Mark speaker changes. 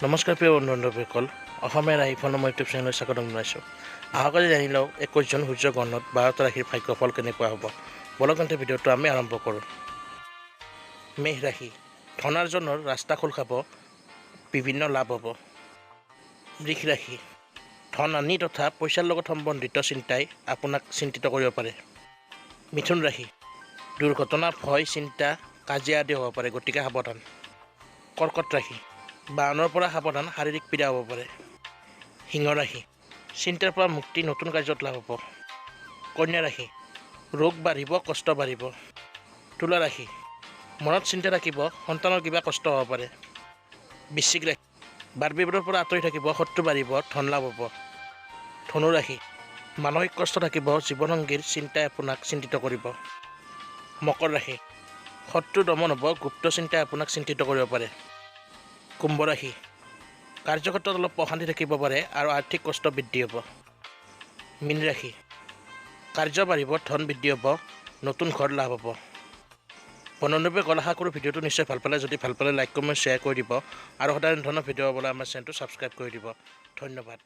Speaker 1: নমস্কাৰ প্ৰিয় বন্ধু বান্ধৱীসকল, অসমীয়া ৰাশিফল মই ইউটিউব চেনেললৈ স্বাগতম জনাইছোঁ। আহক আজি জানি লওঁ 21 জুন সূৰ্যগ্ৰহণত 12টা ৰাশিৰ ভাগ্যফল কেনেকুৱা হ'ব। বলক তেন্তে, ভিডিঅ'টো আমি আৰম্ভ কৰোঁ। মেষ ৰাশি, ধনাৰ্জনৰ ৰাস্তা খোল খাব, বিভিন্ন লাভ হ'ব। বৃষ ৰাশি, ধন হানি তথা পইচাৰ লগত সম্বন্ধিত চিন্তাই আপোনাক চিন্তিত কৰিব পাৰে। মিথুন ৰাশি, দুৰ্ঘটনা, ভয়, চিন্তা, কাজিয়া আদি হ'ব পাৰে, গতিকে সাৱধান। কৰ্কট ৰাশি, বাহনৰ পৰা সাৱধান, শাৰীৰিক পীড়া হ'ব পাৰে। সিংহ ৰাশি, চিন্তাৰ পৰা মুক্তি, নতুন কাৰ্যত লাভ হ'ব। কন্যা ৰাশি, ৰোগ বাঢ়িব, কষ্ট বাঢ়িব। তুলা ৰাশি, মনত চিন্তা ৰাখিব, সন্তানৰ কিবা কষ্ট হ'ব পাৰে। বৃশ্চিক ৰাশি, বাদ বিবাদৰ পৰা আঁতৰি থাকিব, শত্ৰু বাঢ়িব, ধন লাভ হ'ব। ধনু ৰাশি, মানসিক কষ্ট থাকিব, জীৱনসংগীৰ চিন্তাই আপোনাক চিন্তিত কৰিব। মকৰ ৰাশি, শত্ৰু দমন হ'ব, গুপ্ত চিন্তাই আপোনাক চিন্তিত কৰিব পাৰে। কুম্ভ ৰাশি, কাৰ্যক্ষেত্ৰত অলপ অশান্তি থাকিব পাৰে আৰু আৰ্থিক কষ্ট বৃদ্ধি হ'ব। মীন ৰাশি, কাৰ্য বাঢ়িব, ধন বৃদ্ধি হ'ব, নতুন ঘৰ লাভ হ'ব। বন্ধুবান্ধৱীসকল, আশা কৰোঁ ভিডিঅ'টো নিশ্চয় ভাল পালে। যদি ভাল পালে, লাইক, কমেণ্ট, শ্বেয়াৰ কৰি দিব আৰু সদায় ধৰণৰ ভিডিঅ' পাবলৈ আমাৰ চেনেলটো ছাবস্ক্ৰাইব কৰি দিব। ধন্যবাদ।